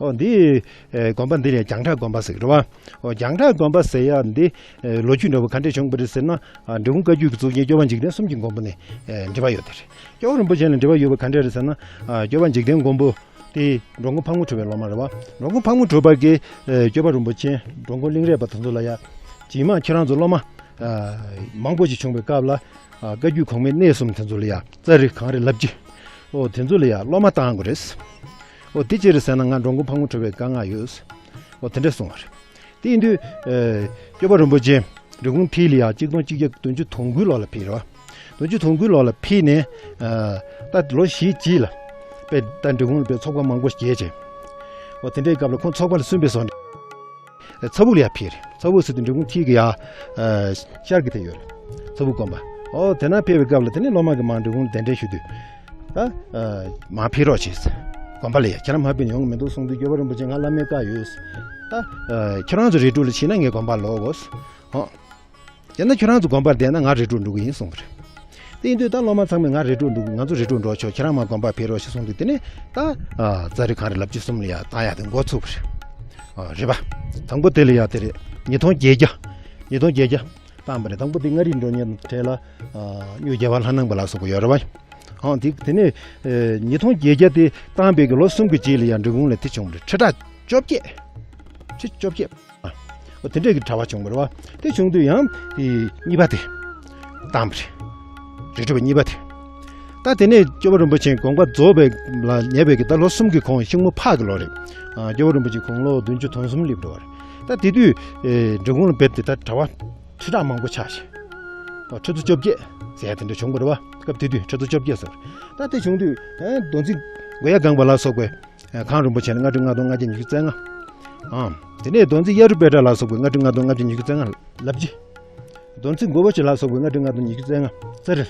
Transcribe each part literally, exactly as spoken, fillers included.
ཨོ་འདི་ཨེ་དགོན་པ་འདི་ལ་རྒྱང་གྲགས་དགོན་པ་ཟེར་གི་རེད་བ། ཨོ་རྒྱང་གྲགས་དགོན་པ་ཟེར་ཡ་འདི་ཨེ་ལོ་རྒྱུས་འདྲ་བོ་ག་འདྲས་བྱུང་བ་རེད་ཟེར་ན། ཨ་འབྲི་གུང་བཀའ་བརྒྱུད་ཀྱི་གཙུག་རྒྱན་སྐྱོབ་པ་འཇིག་རྟེན་གསུམ་གྱི་མགོན་པོ་ནས་ཨེ་འབྲེལ་བ་ཡོད་དེ་རེད། སྐྱོབ་པ་རིན་པོ་ཆེ་ལ་འབྲེལ་བ་ཡོད་པ་ག་འདྲས་རེད་ཟེར་ན། ཨ་སྐྱོབ་པ་འཇིག་རྟེན་མགོན་པོ་དེ་འགྲོ་མགོན་ཕག་མོ་གྲུ་པའི་སློབ་མ་རེད་བ། འགྲོ་མགོན་ཕག་མོ་གྲུ་པ་གིས་ཨེ་སྐྱོབ་པ་རིན་པོ་ཆེ་འགྲོ་མགོན་གླིང་རས་པ་དེ་ཚོ་ལ་ཡ། རྗེས་མ་ཁྱེད་རང་ཚོ་སློབ་མ་ཨ་མང་པོ་ཞིག་བྱུང་བའི་སྐབས་ལ། ཨ་བཀའ་བརྒྱུད་གོང་མའི་གནས་གསུམ་དེ་ཚོ་ལ་ཡ་ཙཱ་རི་གངས་རི་ལབ་ཀྱི། ཨོ་དེ་ཚོ་ལ་ཡ་སློབ་མ་བཏང་དགོས་རེད། ཨོ་དེ་ཅི་རེད་ཟེར་ན་ང་འགྲོ་མགོན་ཕག་མོ་གྲུ་པའི་བཀའ་མངགས་ཡོད། ཨོ་དེ་འདྲས་གསུངས་པ་རེད། དེ་ཡིན་དུས་ཨེ་སྐྱོབ་པ་རིན་པོ་ཆེ་འབྲི་གུང་ཕེབས་ལ་ཡ་གཅིག་སྟོང་གཅིག་བརྒྱ་བདུན་ཅུ་དོན་དགུའི་ལོ་ལ་ཕེབས་རེད་བ། བདུན་ཅུ་དོན་དགུའི་ལོ་ལ་ཕེབས་ནས་ཨ་ད་ལོ་བཞི་རྗེས་ལ་དཔེ་ད་འབྲི་གུང་ལ་དཔེ་ཚོགས་པ་མང་པོ་ཞིག་རྒྱས་བྱས། ཨོ་དེ་འདྲའི་སྐབས་ལ་ཁོང་ཚོགས་པ་ལ་སུན་པའི་སོང་། ཚ་བུག་ལ་ཡ་ཕེབས་རེད། ཚ་བུག་ཟེར་དུས་འབྲི་གུང་མཐིལ་གྱི་ཡ་ཨ་ཤར་གྱི་དེ་ཡོད་རེད། ཚ་བུག་དགོན་པ། ཨོ་དེ་ན་ཕེབས་པའི་སྐབས་ལ་དེ་ནས་སློབ་མ་གིས་མར་འབྲི་གུང་ལ་གདན་འདྲེན་ཞུ་དུས། ད་ཨ་མར་ཕེབས་རོགས་བྱེད། དགོན་པ་ལ་ཡ་ཁྱེད་རང་མ་ཕེབས་ན་ཡོང་གི་མི་འདུག་གསུངས་དུས་སྐྱོབ་པ་རིན་པོ་ཆེས་ང་བླ་མའི་བཀའ་ཡོད། ད་ཨ་ཁྱེད་རང་ཚོ་རི་ཁྲོད་ལ་ཕྱིན་ན་ངས་དགོན་པར་ལོག་དགོས། ཧོ། ཡང་ན་ཁྱོད་རང་ཚོ་དགོན་པར་བསྡད་ན་ང་རི་ཁྲོད་འགྲོ་གི་ཡིན་གསུངས་པ་རེད། དེ་ཡིན་དུས་ད་སློབ་མ་ཚང་མས་ང་རི་ཁྲོད་འགྲོ་གི། ང་ཚོ་རི་ཁྲོད་འགྲོ་ཆོག་ཁྱེད་རང་མར་དགོན་པར་ཕེབས་རོགས་ཞེས་གསུངས་དུས། དེ་ནས་ད་ཨ་ཙཱ་རི་གངས་རི་ལབ་ཀྱི་གསུམ་ལ་ཡ་བཏང་ཡ་དེ་འགོ་ཚུགས་པ་རེད། ཨ་རེད་པ། དང་པོ་དེ་ལ་ཡ་དེ་རེད། ཉིས་སྟོང་བརྒྱད་བརྒྱ། ཉིས་སྟོང་བརྒྱད་བརྒྱ་བཏང་པ་རེད། དང་པོ་དེ་མངའ་རིས་འགྲོ་མཁན་གྲས་ལ་ཨ་གཡུ་རྒྱལ་བ་ལྷ་ནང་པ་ལ་སོགས་པ་ཡོད་རེད་པ། ཨང་དེ་དེ་ནས་ཨ་ཉིས་སྟོང་བརྒྱད་བརྒྱ་དེ་བཏང་པའི་གི་ལོ་གསུམ་གྱི་རྗེས་ལ་ཡ་འབྲི་གུང་ལ་དེ་བྱུང་བ་རེད། ཁྲི་ཕྲག་བཅོ་བརྒྱད། ཁྲི་བཅོ་བརྒྱད། ཨ། འོ་དེ་འདྲས་ཀྱི་གྲྭ་པ་བྱུང་བ་རེད་པ། དེ་བྱུང་དུས་ཡང་དེ་གཉིས་པ་དེ་བཏང་བ་རེད། རི་ཁྲོད་པ་གཉིས་པ་དེ། ད་དེ་ནས་སྐྱོབ་པ་རིན་པོ་ཆེ་དགོངས་པ་རྫོགས་པའི་ལ་ཉེ་བའི་གི་ད་ལོ་གསུམ་གྱི་གོང་ཤིང་མོ་ཕག་གི་ལོ་རེད། ཨ། སྐྱོབ་པ་རིན་པོ་ཆེ་དགུང་ལོ་བདུན་ཅུ་དོན་གསུམ་སླེབས་འགྲོ་བ་རེད། ད་དེ་དུས་ཨེ་འབྲི་གུང་ལ་བེབས་ཏེ་ད་གྲྭ་པ་ཁྲི་ཕྲག་མང་པོ་ཆགས་ཤིང་། ཨ། ཁྲི་ཚོ་བཅོ་བརྒྱད་ཟེར་ཡ་དེ་འདྲ་བྱུང་བ་རེད་པ། སྐབས་དེ་དུས་ཁྲི་ཚོ་བཅོ་བརྒྱད་ཟེར། ད་དེ་བྱུང་དུས་ཨེ་མདོ་འཛིན་མགོ་ཡ་སྒང་པ་ལ་སོགས་པའི་གངས་རིན་པོ་ཆེ་ལ་ལྔ་ཁྲི་ལྔ་སྟོང་ལྔ་བརྒྱ་ཉི་ཤུ་རྩ་ལྔ། ཨང་། དེ་ནས་མདོ་འཛིན་གཡའ་རུ་པེ་ཏྲ་ལ་སོགས་པའི་ལྔ་ཁྲི་ལྔ་སྟོང་ལྔ་བརྒྱ་ཉི་ཤུ་རྩ་ལྔ་ལབ་ཀྱི། མདོ་འཛིན་མགོ་བོ་ཆེ་ལ་སོགས་པའི་ལྔ་ཁྲི་ལྔ་སྟོང་ཉི་ཤུ་རྩ་ལྔ་ཙཱ་རི།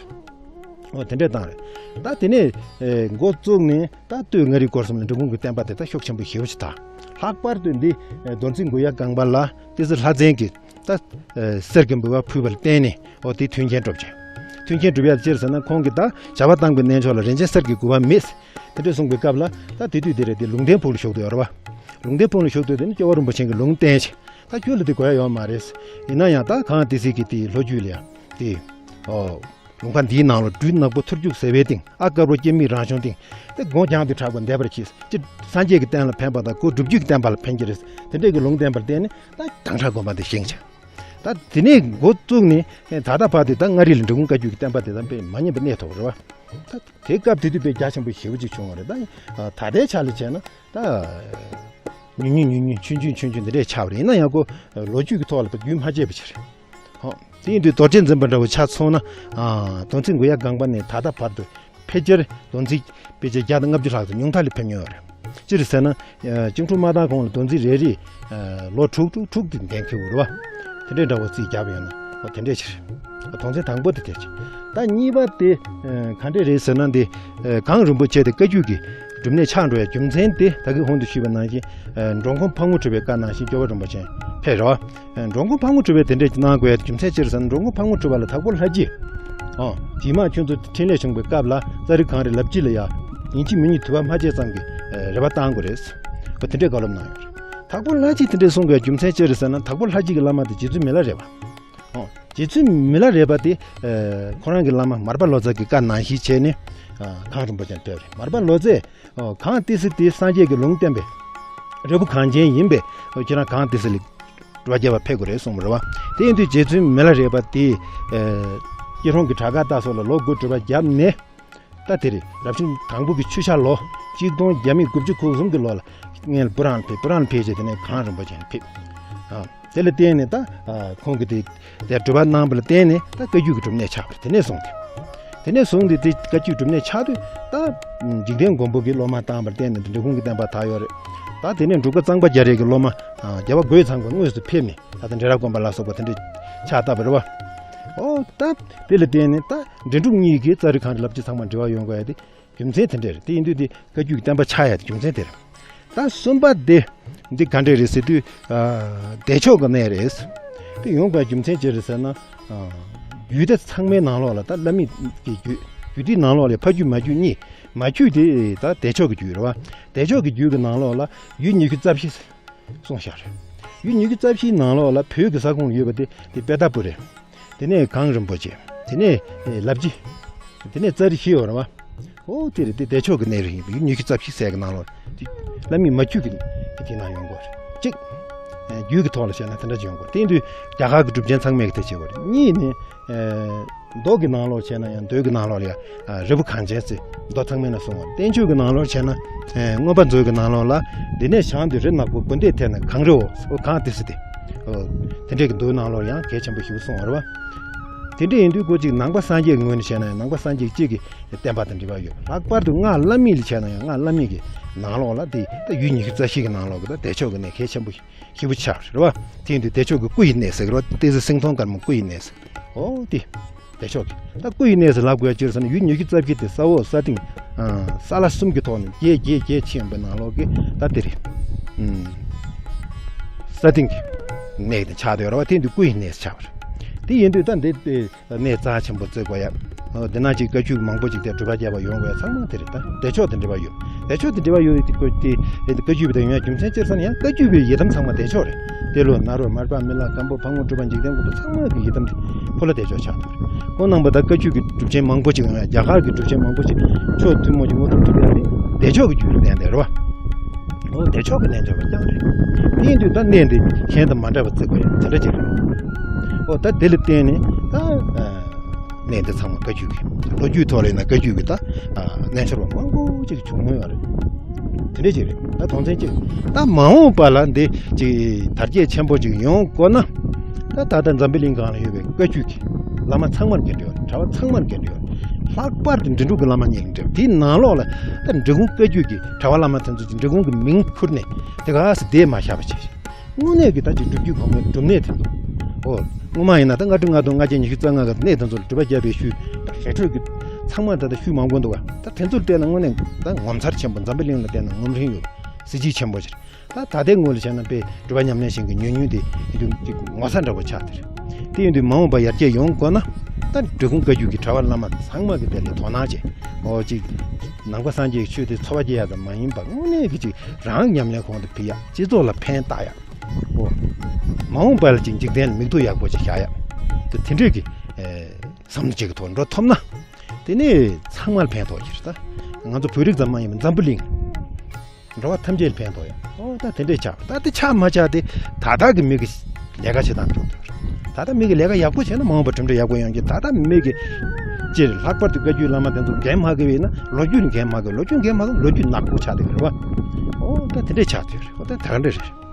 འོ་དེ་འདྲས་བཏང་རེད། ད་དེ་ནས་ཨེ་འགོ་བཙུགས་ནས་ད་སྟོད་མངའ་རིས་སྐོར་གསུམ་ལ་འབྲི་གུང་གི་བསྟན་པ་དེ་ད་ཤུགས་ཆེན་པོ་ཞེ་པོ་ཅིག་དར། ལྷག་པར་དུ་འདི་ཨེ་མདོ་འཛིན་མགོ་ཡ་སྒང་པ་ལ་ཏི་སེ་ལྷ་བཙན་གྱིས། ད་ཨེ་གསེར་གྱི་འབུལ་བ་ཕུལ་བ་ལ་བརྟེན་ནས་འོ་དེ་མཐུན་རྐྱེན་གྲུབ་ཅིང་། མཐུན་རྐྱེན་གྲུབ་ཡ་ཅི་རེད་ཟེར་ན་ཁོང་གིས་ད་བྱ་བ་བཏང་པའི་རྣལ་འབྱོར་ལ་རིན་ཆེན་གསེར་གྱི་རྒུ་བ་མེད། དེ་འདྲས་གསུངས་པའི་སྐབས་ལ་ད་དེ་དུས་དེ་རེད། དེ་ལུང་བསྟན་ཕུག་ལ་བཞུགས་བསྡད་ཡོད་རེད་པ། ལུང་བསྟན་ཕུག་ལ་བཞུགས་བསྡད་དེ་ནི་སྐྱོབ་པ་རིན་པོ་ཆེ་གིས་ལུང་བསྟན་ཅིང་། ད་ཁྱོད་ལ་དེ་དགོས་ཡ་ཡོད་མ་རེད། ཡིན་ན་ཡང་ད་གངས་ཏི་སེ་གི་དེའི་ལྷོ་རྒྱུད་ལ་ཡ་དེ། ཨོ། ལུང་པ་འདིའི་ནང་ལ་སྦྲུལ་ནག་པོ་ཐོར་རྒྱུག་ཟེར་བའི་སྟེང་། ཨ་དཀར་པོ་སྐྱེད་མོས་རང་བྱུང་སྟེང་། དེ་སྒོ་རྒྱང་དུ་གྲགས་པ་འདེབས་པར་གྱིས། སྤྱིར་སངས་རྒྱས་ཀྱི་བསྟན་ལ་ཕན་པ་དང་སྒོ་སྒྲུབ་བརྒྱུད་ཀྱི་བསྟན་པ་ལ་ཕན་གྱི་རེད། དེ་འདྲས་ཀྱི་ལུང་བསྟན་པར་བརྟེན་ནས་ད་རྒྱང་གྲགས་དགོན་པ་འདི་བཞེངས་ཅིང་། ད་དེ་ནས་འགོ་བཙུགས་ནས་ད་ལྟ་བར་དུ་ད་མངའ་རིས་ལ་འབྲི་གུང་བཀའ་བརྒྱུད་ཀྱི་བསྟན་པ་དེ་ད་དཔེ་མ་ཉམས་པ་གནས་ཐུབ་པ་རེད་པ། ད་དེ་སྐབས་དེ་དུས་དཔེ་རྒྱ་ཆེན་པོ་ཞེ་པོ་ཅིག་བྱུང་བ་རེད། ད་ད་ལྟའི་ཆ་ལ་བྱས་ན་ད་ཉུང་ཉུང་ཉུང་ཉུང་ཆུང་ཆུང་ཆུང་ཆུང་འདི་འདྲས་ཆགས་པ་རེད། ཡིན་ན་ཡང་ཁོ་ལོ་རྒྱུས་ཀྱི་ཐོག་ལ་ད་རྒྱུན་མ་ཆད་པ་ཅིག་རེད། ཧོ། དེ་ཡིན་དུས་རྡོ་རྗེ་འཛིན་པ་འདྲ་བོ་ཆ་མཚོན་ན། ཨ། མདོ་འཛིན་མགོ་ཡ་སྒང་པ་ནས་ད་ལྟ་བར་དུ་ཕལ་ཆེར་མདོ་འཛིན་དཔེ་ཆ་བརྒྱ་དང་ལྔ་བཅུ་ལྷག་ཙམ་ཉུང་མཐའ་ལ་ཕེབས་མྱོང་ཡོད་རེད། སྤྱིར་ཟེར་ན། ཨ། ཅིང་ཁྲུང་མ་དར་གོང་ལ་མདོ་འཛིན་རེ་རེས། ཨ། ལོ་དྲུག་དྲུག་དྲུག་དེ་འདོན་གྱི་ཡོད་རེད་པ། དེ་འདྲའི་འདྲ་བོ་རྩིས་བརྒྱབ་ཡོད་ན། འོ་དེ་འདྲས་ཕྱིར། དོན་ཚན་དང་པོ་དེ་དེ་ཅིག་ད་གཉིས་པ་དེ། ཨ། ག་འདྲས་རེད་ཟེར་ན་འདི། ཨ། གངས་རིན་པོ་ཆེ་དེ་བཀའ་བརྒྱུད་ཀྱི་སྒྲུབ་གནས་ཆགས་འགྲོ་ཡ་རྒྱུ་མཚན་དེ་ད་གིན་གོང་དུ་ཞུས་པ་ནང་བཞིན། ཨ། འགྲོ་མགོན་ཕག་མོ་གྲུ་པའི་བཀའ་ནང་བཞིན་སྐྱོབ་པ་རིན་པོ་ཆེ་ཕེབས་རེད་པ། ཨ། འགྲོ་མགོན་ཕག་མོ་གྲུ་པས་དེ་འདྲས་གནང་དགོས་ཡ་རྒྱུ་མཚན་ཅི་རེད་ཟེར་ན། འགྲོ་མགོན་ཕག་མོ་གྲུ་པ་ལ་དྭགས་པོ་ལྷ་རྗེས། ཨོ། རྗེས་མ་ཁྱོད་ཚོ་འཕྲིན་ལས་བྱུང་བའི་སྐབས་ལ་ཙཱ་རི་གངས་རི་ལབ་ཀྱི་ལ་ཡ། ཡིན་གཅིག་མིན་གཉིས་དུ་བ་མ་བྱས་ཙམ་གྱི་རེ་བ་བཏང་དགོས་རེད། འོ་དེ་འདྲས་བཀའ་སློབ་གནང་ཡོད་རེད། དྭགས་པོ་ལྷ་རྗེས་དེ་འདྲས་གསུང་དགོས་རྒྱུ་མཚན་ཅི་རེད་ཟེར་ན། དྭགས་པོ་ལྷ་རྗེ་གི་བླ་མ་དེ་རྗེ་བཙུན་མི་ལ་རས་པ། ཨོ། རྗེ་བཙུན་མི་ལ་རས་པ་དེ། ཨ། ཁོ་རང་གི་བླ་མ་མར་པ་ལོ་ཙཱ་གི་བཀའ་ནང་བཞིན་བྱས་ནས། ཨ། གངས་རིན་པོ་ཆེ་ལ་ཕེབས་རེད། མར་པ་ལོ་ཙཱས། ཨོ། གངས་ཏི་སེ་དེ་སངས་རྒྱས་ཀྱི་ལུང་བསྟན་པའི་རི་བོ་གངས་ཅན་ཡིན་པས། ཨོ། ཁྱེད་རང་གངས་ཏི་སེ་ལ་སྒྲུབ་པ་རྒྱབ་པར་ཕེབས་དགོས་རེད་གསུངས་པ་རེད་པ། དེ་ཡིན་དུས་རྗེ་བཙུན་མི་ལ་རས་པ་དེས། ཨ། སྐྱིད་གྲོང་གི་བྲག་དཀར་རྟ་སོགས་ལ་ལོ་དགུ་སྒྲུབ་པ་བརྒྱབ་ནས། ད་དེ་རེད། རབ་བྱུང་དང་པོ་གི་ཆུ་བྱ་ལོ་གཅིག་སྟོང་བརྒྱ་མེད་དགུ་བཅུ་གོ་གསུམ་གྱི་ལོ་ལ་སྔོན་ལ་སྤུ་རང་ལ་ཕེབས། སྤུ་རང་ལ་ཕེབས་རྗེས་དེ་ནས་གངས་རིན་པོ་ཆེ་ལ་ཕེབས། ཨ། དེ་ལ་བརྟེན་ནས་ད། ཨ། ཁོང་གིས་དེ་དེར་སྒྲུབ་པ་གནང་བ་ལ་བརྟེན་ནས་ད་བཀའ་བརྒྱུད་ཀྱི་སྒྲུབ་གནས་ཆགས་པ་རེད། དེ་ནས་བཟུང་སྟེ། དེ་ནས་བཟུང་སྟེ་དེ་བཀའ་བརྒྱུད་སྒྲུབ་གནས་ཆགས་དུས་ད། འཇིག་རྟེན་མགོན་པོ་གིས་སློབ་མ་བཏང་བ་ལ་བརྟེན་ནས་འབྲི་གུང་གི་བསྟན་པ་དར་ཡོད་རེད། ད་དེ་ནས་འབྲུག་པ་གཙང་པ་རྒྱ་རས་ཀྱི་སློབ་མ། ཨ། རྒྱལ་བ་རྒོད་ཚང་པ་དངོས་སུ་ཕེབས་ནས་ད་ལྟ་འབྲི་རབ་དགོན་པ་ལ་སོགས་པ་དེ་འདྲས་ཕྱག་བཏབ་པ་རེད་པ། ཨོ། ད་དེ་ལ་བརྟེན་ནས་ད་འབྲི་འབྲུག་གཉིས་ཀྱི་ཙཱ་རི་གངས་རི་ལབ་ཀྱི་ཚང་མ་འབྲེལ་བ་ཡོང་དགོས་ཡ་དེ་རྒྱུ་མཚན་དེ་འདྲས་རེད། དེ་ཡིན་དུས་དེ་བཀའ་བརྒྱུད་ཀྱི་བསྟན་པ་ཆགས་ཡ་དེ་རྒྱུ་མཚན་དེ་རེད། ད་གསུམ་པ་དེ། འདི་ག་འདྲས་རེད་ཟེར་དུས། ཨ། བདེ་མཆོག་གི་གནས་རེད། དེ་ཡོང་པའི་རྒྱུ་མཚན་ཅི་རེད་ཟེར་ན། ཨ། རྒྱུད་སྡེ་ཚང་མའི་ནང་ལོགས་ལ་ད་བླ་མེད་ཀྱི་རྒྱུད། རྒྱུད་སྡེའི་ནང་ལོགས་ལ་ཕ་རྒྱུད་མ་རྒྱུད་གཉིས། མ་རྒྱུད་དེ་ད་བདེ་མཆོག་གི་རྒྱུད་རེད་བ། བདེ་མཆོག་གི་རྒྱུད་ཀྱི་ནང་ལོགས་ལ་ཡུལ་ཉི་ཤུ་རྩ་བཞི་གསུངས་བཞག་རེད། ཡུལ་ཉི་ཤུ་རྩ་བཞིའི་ནང་ལོགས་ལ་བོད་ཀྱི་ས་ཁོངས་ལ་ཡོད་པ་དེ་དེ་དཔལ་དྭགས་པོ་རེད། དེ་ནས་གངས་རིན་པོ་ཆེ། དེ་ནས་ལབ་རྗེ། དེ་ནས་ཙཱ་རི་བཞི་ཡོད་རེད་བ། ཨོ་དེ་རེད། དེ་བདེ་མཆོག་གི་གནས་རེད། ཡུལ་ཉི་ཤུ་རྩ་བཞི་ཟེར་གི་ནང་ལོགས་དེ་བླ་མའི་མ་རྒྱུད་ཀྱི་དེ་ནང་ཡོང་གི་རེད། གཅིག་རྒྱུད་ཀྱི་ཐོག་ལ་བཤད་ན་དེ་འདྲ་ཅིག་ཡོང་གི་རེད། དེ་ཡིན་དུས་རྒྱ་གར་གྱི་གྲུབ་ཆེན་ཚང་མས་དེ་བྱེད་དགོས་རེད། གཉིས་ནི། མདོ་གི་ནང་ལོགས་བྱས་ན་ཡང་མདོ་གི་ནང་ལོགས་ལ་ཡང་རི་བོ་གངས་ཅན་ཟེར་མདོ་ཚང་མས་ན་གསུངས་པ། བསྟན་བཅོས་ཀྱི་ནང་ལོགས་བྱས་ན་མངོན་པ་མཛོད་ཀྱི་ནང་ལོགས་ལ། འདི་ནས་བྱང་དུ་རི་ནག་པོ། དགོན་སྡེའི་ཐད་ན་གངས་རི་འོ། གངས་ཏི་སེ་སྟེ། དེ་འདྲའི་གི་མདོའི་ནང་ལོགས་ཡང་གལ་ཆེན་པོ་ཞིག་གསུངས་པ་རེད་བ། དེ་འདྲ་ཡིན་དུས་ཁོ་གཅིག་ནང་པ་སངས་རྒྱས་ཀྱི་ངོས་ནས་བྱས་ན་ཡང་ནང་པ་སངས་རྒྱས་གཅིག་གི་བསྟན་པ་དང་འབྲེལ་བ་ཡོད། ལྷག་པར་དུ་སྔགས་བླ་མེད་ལ་བྱས་ན་ཡང་སྔགས་བླ་མེད་ཀྱི་ནང་ལོགས་ལ་དེ་ད་ཡུལ་ཉི་ཤུ་རྩ་བཞི་གི་ནང་ལོགས་ཀྱི་ད་བདེ་མཆོག་གི་གནས་གལ་ཆེན་པོ་ཞེ་པོ་ཆགས་རེད་བ། དེ་ཡིན་དུས་བདེ་མཆོག་གི་སྐུ་ཡི་གནས་ཟེར་གི་རེད་བ། ཏི་སེ་སེང་གདོང་དཀར་མོ་སྐུ་ཡི་གནས་ཟེར། ཨོ་དེ་བདེ་མཆོག་གི་ད་སྐུ་ཡི་གནས་ཟེར་ལབ་དགོས་ཡ་ཅི་རེད་ཟེར་ན། ཡུལ་ཉི་ཤུ་རྩ་བཞི་དེ་ས་འོག་ས་སྟེང་ས་བླ་གསུམ་གྱི་ཐོག་ནས་རྒྱས་རྒྱས་རྒྱས་ཕྱིན་པའི་ནང་ལོགས་ཀྱི་ད་དེ་རེད། ས་སྟེང་གི་གནས་དེ་ཆགས་བསྡད་ཡོད་རེད་བ། དེ་ཡིན་དུས་སྐུ་ཡི་གནས་ཆགས་པ་རེད། དེ་ཡིན་དུས་ད་འདི་དེ་གནས་རྩ་ཆེན་པོ་བརྩི་དགོས་ཡ། འོ་དེ་ནང་གི་བཀའ་བརྒྱུད་མང་པོ་ཅིག་དེ་སྒྲུབ་པ་བརྒྱབ་པ་ཡོང་དགོས་ཡ་ཚང་མ་དེ་རེད། ད་བདེ་མཆོག་དང་འབྲེལ་བ་ཡོད། བདེ་མཆོག་དང་འབྲེལ་བ་ཡོད་དེ་ཀོ་དེ་བཀའ་བརྒྱུད་པ་དེ་ཡོང་ཡ་རྒྱུ་མཚན་ཅི་རེད་ཟེར་ན། ཡང་བཀའ་བརྒྱུད་པའི་ཡི་དམ་ཚང་མ་བདེ་མཆོག་རེད། ཏེ་ལོ་ནཱ་རོ་མར་པ་མི་ལ་སྒམ་པོ་ཕག་མོ་གྲུ་པ་འཇིག་རྟེན་མགོན་པོ་ཚང་མ་གི་ཡི་དམ་དེ་ཁོ་ལ་བདེ་མཆོག་ཆགས་འདུག་རེད། ཁོང་རྣམ་པ་ད་བཀའ་བརྒྱུད་ཀྱི་གྲུབ་ཆེན་མང་པོ་ཅིག་ཡོང་ཡ། རྒྱ་གར་གྱི་གྲུབ་ཆེན་མང་པོ་ཅིག་ཕྱོགས་ཐུན་མོང་གི་དངོས་གྲུབ་ཐོབ་ཡ་དེ་བདེ་མཆོག་གི་རྒྱུད་ལ་བརྟེན་ཏེ་རེད་བ། འོ་བདེ་མཆོག་གི་རྣལ་འབྱོར་པ་རྐྱང་རེད། དེ་ཡིན་དུས་ད་གནས་འདི་གཞན་དང་མ་འདྲ་བ་བརྩི་དགོས་ཡ་དེ་འདྲ་ཅིག་རེད། འོ་ད་དེ་ལ་བརྟེན་ནས་ད། གནས་འདི་ཚང་མ་བཀའ་བརྒྱུད་ཀྱི། ལོ་རྒྱུས་ཐོག་ལ་ཡིན་ན་བཀའ་བརྒྱུད་ཀྱི་ད་རྣལ་འབྱོར་པ་མང་པོ་ཅིག་བྱུང་མྱོང་ཡོད་རེད། དེ་འདྲ་ཅིག་རེད། ད་དོན་ཚན་གཅིག་ད་མ་འོངས་པ་ལ་འདི་ཅིག་དར་རྒྱས་ཆེན་པོ་ཅིག་ཡོང་དགོས་ན། ད་ད་ལྟ་འཛམ་བུ་གླིང་སྒང་ལ་ཡོད་པའི་བཀའ་བརྒྱུད་ཀྱི་བླ་མ་ཚང་མར་འགན་འཁྲི་ཡོད་རེད། གྲྭ་པ་ཚང་མར་འགན་འཁྲི་ཡོད་རེད། ལྷག་པར་དུ་འབྲི་འབྲུག་གི་བླ་མ་གཉིས་ལ་འབྲེལ་བ། དེའི་ནང་ལོགས་ལ་ད་འབྲི་གུང་བཀའ་བརྒྱུད་ཀྱི་གྲྭ་པ་བླ་མ་དེ་ཚོ་ཅིག་འབྲི་གུང་གི་མིང་ཁུར་ནས་དེ་ག་སེ་བསྡད་མ་བཞག་པ་བྱས། དངོས་གནས་ཀྱི་ད་ཅིག་སྒྲུབ་བརྒྱུད་གོང་མའི་སྒྲུབ་གནས་དེ་ཚོ། ཨོ། སྔོན་མ་ཡིན་ན་ད་ལྔ་ཁྲི་ལྔ་སྟོང་ལྔ་བརྒྱ་ཉི་ཤུ་རྩ་ལྔ་གི་གནས་དེ་ཚོ་ལ་སྒྲུབ་པ་བརྒྱབ་པའི་ཤུལ་ད་རི་ཁྲོད་ཀྱི་ཚང་མ་ད་ལྟ་ཤུལ་མང་པོ་འདུག་ག་ད་དེ་ཚོར་བལྟས་ན་དངོས་གནས་ད་ངོ་མཚར་ཆེན་པོ། འཛམ་བུ་གླིང་ལ་བལྟས་ན་ངོམ་རིན་ཡོད། གཟི་བརྗིད་ཆེན་པོ་ཞིག་ད་ད་ལྟའི་ངོས་ལ་བྱས་ན་དཔེ་སྒྲུབ་པ་ཉམས་ལེན་བྱེད་མཁན་ཉུང་ཉུང་དེ་ཡིན་དུས་ཅིག་ངོ་མཚར་འདྲ་པོ་ཆགས་དེ་རེད། དེ་ཡིན་དུས་མ་འོངས་པ་ཡར་རྒྱས་ཡོང་དགོས་ན། ད་འབྲི་གུང་བཀའ་བརྒྱུད་ཀྱི་གྲྭ་པ་བླ་མ་ཚང་མ་གི་དེ་ལ་དོ་སྣང་བྱེད། ཨོ་ཅིག་ནང་པ་སངས་རྒྱས་ཀྱི་ཆོས་དེ་འཚོ་བ་སྐྱེལ་ཡག་ཙམ་མ་ཡིན་པར་དངོས་གནས་ཀྱི་ཅིག་རང་ཉམས་ལེན་གོང་དུ་འཕེལ་ཡག་སྤྱི་ཚོགས་ལ་ཕན་བཏགས་ཡག་འོ། མ་འོངས་པ་ལ་ཅིག་འཇིག་རྟེན་ལ་མིག་ཏོ་ཡག་པོ་ཅིག་བཞག་ཡག་དེ་དེ་འདྲས་ཀྱི་ཨེ་བསམ་བློ་ཅིག་གི་ཐོག་འགྲོ་ཐུབ་ན། དེ་ནས་ཚང་མར་ཕན་ཐོགས་ཀྱི་རེད་ད། ང་ཚོ་བོད་རིགས་ཙམ་མ་ཡིན་པར་འཛམ་བུ་གླིང་། འགྲོ་བ་ཐམས་ཅད་ལ་ཕན་ཐོགས་ཡག་ཨོ་ད་དེ་འདྲས་ཆགས། ད་དེ་ཆགས་མ་ཆགས་དེ་ད་ལྟ་གི་མི་གི་ལས་ཀ་བྱེད་སྟངས་ཐོག་ཏུ་རེད། ད་ལྟ་མི་གི་ལས་ཀ་ཡག་པོ་བྱས་ན་མ་འོངས་པར་གྲུབ་འབྲས་ཡག་པོ་ཡོང་གི་ད་ལྟ་མི་གི་སྤྱིར་ལྷག་པར་དུ་བཀའ་བརྒྱུད་བླ་མ་དེ་ཚོ་འགན་མ་འཁུར་བ་ཡིན་ན་ལོ་རྒྱུས་ལ་འགན་མ་འཁུར། ལོ་རྒྱུས་འགན་མ་འཁུར་ལོ་རྒྱུས་ནག་པོ་ཆགས་བསྡད་ཀྱི་རེད་བ། ཨོ་ད་དེ་འདྲས་ཆགས་ཐུབ་རེད། ཨོ་ད་ད་ག་འདྲས་རེད།